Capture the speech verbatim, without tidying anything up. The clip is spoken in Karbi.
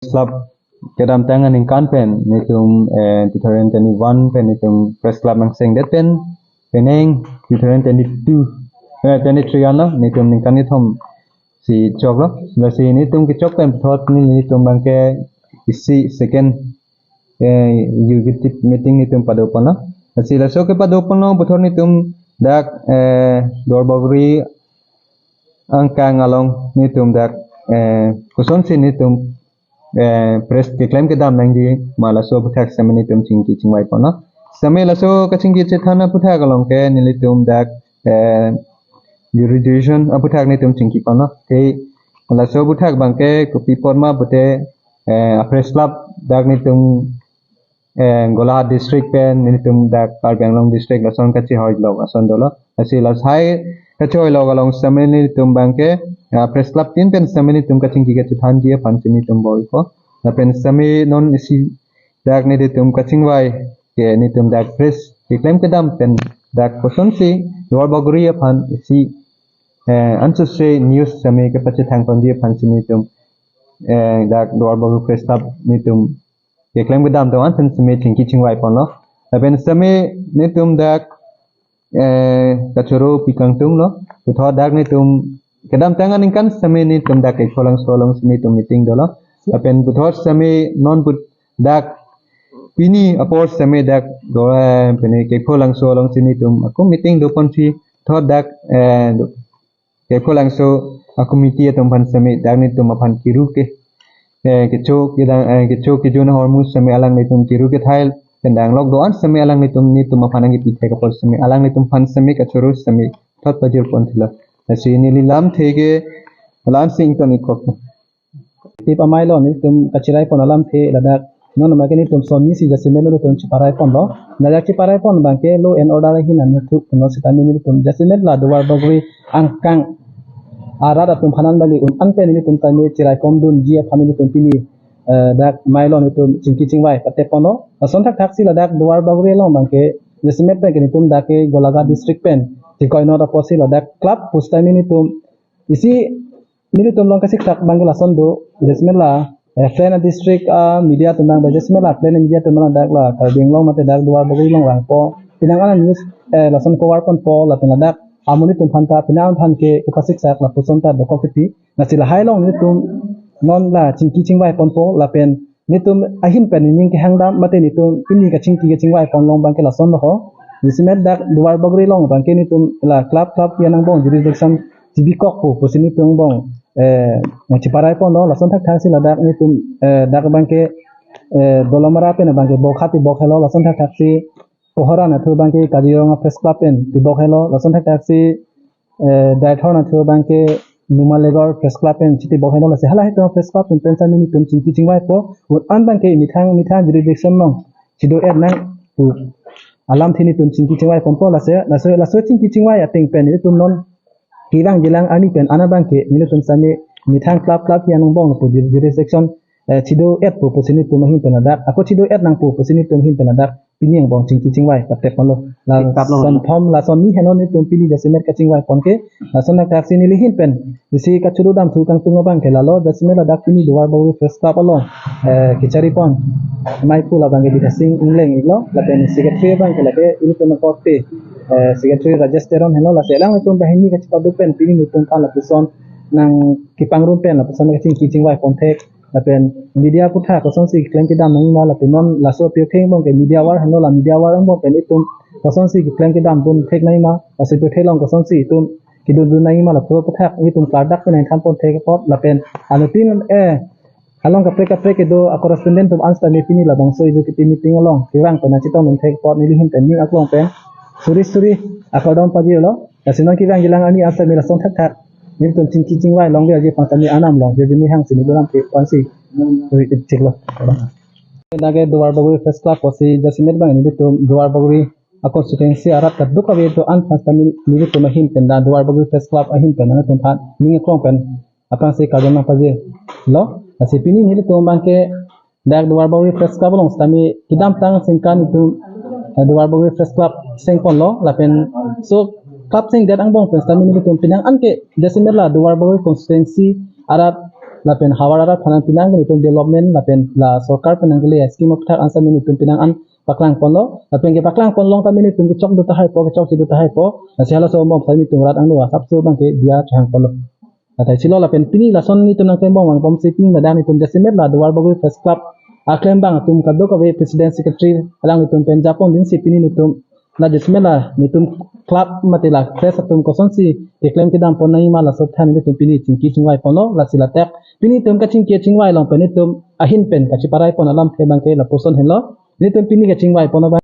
Club kedamtang aningkan pen nelitum eh, two thousand twenty-one pen nelitum Press Club angsengdet pen penang two thousand twenty-two eh, twenty-three ano nelitum ningkan kethom si choklo. Lasi nelitum kechok pen puthot nelitum abangke isi second eh, executive meeting nelitum padoponlo. Lasi laso kepado ponlo puthot nelitum dak eh, Duarbagori angkang along nelitum dak eh, kosonsi nelitum eh, press keklem kedam nangji ma laso aphuthak sitame nelitum chingki chingvai ponlo. Sitame laso kachingki chethan aphuthak along ke nelitum dak eh, jurisdiction aphuthak nelitum chingki ponlo. Te laso aphuthak abangke kopi apot ma pute eh, Press Club dak nelitum eh, Golaghat district pen nelitum dak Karbi Anglong district lason kachehoilok ason dolo. Lasi lasai kachehoilok along sitame nelitum abangke eh, Press Club tin pen sitame nelitum kachingki kachethanji aphan si nelitum bor-iko. Lapen sitame non isi dak nelitum kachingvai ke nelitum dak press keklem kedam pen dak kosonsi Duarbagori aphan isi eh, ansose news sitame kepachethang ponji aphan si nelitum eh, dak Duarbagori Press Club nelitum keklem kedam do-an pen sitame chingki chingvai ponlo. Lapen sitame nelitum dak eh, kachoro pi kangtunglo. Puthot dak nelitum kedamtang aningkan sitame nelitum dak Kekpholangso alongsi nelitum meeting dolo. Lapen puthot sitame non put dak pini apor sitame dak do eh, pini Kekpholangso alongsi nelitum ako meeting doponsi puthot dak eh, do- Kekpholangso a committee atum aphan sitame dak nelitum aphan kiru ke eh, kecho kedang eh, kecho kejun ahormu sitame alanglitum kiru kethai pen danglok do-an sitame alanglitum nelitum aphan nangkepi thek apot sitame alanglitum aphan sitame kachoro sitame thot pajir ponthilo. Lasi neli lamthe ke la-ansi ington-ikpo. Tip amei lo nelitum kachirai pon alamthe ladak non abangke nelitum son isi jasemet nelitum cheparai ponlo. Ladak cheparai pon abangke law and order ahin anuthu puno sitame nelitum jasemet la Duarbagori angkang arat atum aphan an bali un-an pen nelitum tame cherai pondunji aphan nelitum pini eh, dak amei lo nelitum chingki chingvai pate ponlo. Lason thakthaksi ladak Duarbagori along abangke jasemet pen ke nelitum dak ke Golaghat district pen tikoinot apotsi ladak club pu sitame nelitum isi nelitum along kasiksak abangke lason do jasemet la eh, Phlen district ah, media atum abang jasemet la Phlen media atum abang dak la Karbi Anglong mate dak Duarbagori along vangpo. Penang an news eh, lason cover ponpo lapen ladak amonit atum aphan ta penang aphan ke kepasiksak lapuson ta dokok kiti. Lasi lahai along nelitum non la chingki chingvai ponpo lapen nelitum ahin pen ning kehang dam mate nelitum pini kachingki kachingvai pon along abangke lason lo ho. Jasemet dak Duarbagori along abangke nelitum la club club pi angbong jurisdiction chibikok pu pusi nelitum angbong eh cheparai ponlo. Lason thakthaksi ladak nelitum eh, dak abangke eh, Dolamara pen abangke bokhat tibok helo. Lason thakthaksi Kohora anatthu abangke Kaziranga Press Club pen tibok helo. Lason thakthaksi eh, Deithor anatthu abangke Numalgarh Press Club pen chitibok helo. Lasi halahei atum Press Club pen pen sitame nelitum chingki chingvaipo. Un-an abangke methang methang jurisdiction along chido-et nang pu alamthe nelitum chingki chingvai ponpo. Lasi laso laso chingki chingvai ateng pen nelitum non kevangjilang arni pen an abangke nelitum sitame methang club club pi angbong pu jurisdiction eh, chido-et pu pusi nelitum ahin pen ladak ako chido-et nangpo pusi nelitum ahin pen ladak pini angbong chingki chingvai pate ponlo. La Sikap lo. Son thom la son ni heno nelitum pini jasemet kachingvai ponke lason thakthaksi neli ahin pen isi kachoro damthu kangtung abangke lalo jasemet ladak pini Duarbagori Press Club along eh, kechari pon amei pu la abangke Bidya Sing Engleng iklo lapen secretary abangke lake ilitum akorte eh, secretary Rajesh Teron heno. Lasi alanglitum banghini kachepado pen pini nelitum aphan lapuson nangkepangrum pen lapuson kachingki chingvai pon thek lapen media aphuthak kosonsi keklem kedam nangjima lapen non laso pirthe angbong ke media war heno la media war angbong pen itum kosonsi keklem kedam dun thek nangjima laso pirthe along kosonsi itum kedun dun nangjima laso aphuthak itum klardak pen nangthan pon thek apot lapen anuttin eh along kaprek kaprek kedo a correspondent atum an sitame pini labangso executive meeting along kevang pen nangchetong dun thek apot neli ahin pen ning aklong pen suri suri akardom pajirlo. Lasi non kevangjilang arni an sitame lason thakthak nelitum chingki chingvai longri aji aphan sitame anam longri aji ni hang sini dolam ke pansi ri chiklo. Lake Duarbagori Press Club pusi jasemet abang nelitum Duarbagori a constituency arat kadokave do-an aphan sitame nelitum ahin pen dak Duarbagori Press Club ahin pen nangtum aphan ning aklong pen aphrangsi kardom nangpajirlo. Lasi pini nelitum abangke dak Duarbagori Press Club along sitame kedamtang aningkan itum eh, Duarbagori Press Club seng ponlo lapen so club sengdet angbong pen sitame nelitum penang an ke jasemet la Duarbagori constituency arat lapen havar arat aphan nangpinang ke netum development lapen la sorkar pen nangkele scheme aphuthak an sitame netum pinang an paklang ponlo, lapen kepaklang pon along tame netum kechok do tahai po, kechokche do tahai po. Lasi halaso bom sitame netum rat angno asapso abang ke diya chehang ponlo. Latai silo lapen pini lason netum nangklembom vangpom si pini ladak netum jasemet la Duarbagori Press Club aklembang atum kadokave president secretary alanglitum pen japon din si pini netum la jasemet la netum club mate la press atum kosonsi keklem kedam pon nangji ma laso than netum pini chingki chingvai ponlo. Lasi ladak pini netum kachingki chingvai along pen netum ahin pen kachiparai pon alamthe abang ke lapuson henlo. Netum pini kachingvai pon abang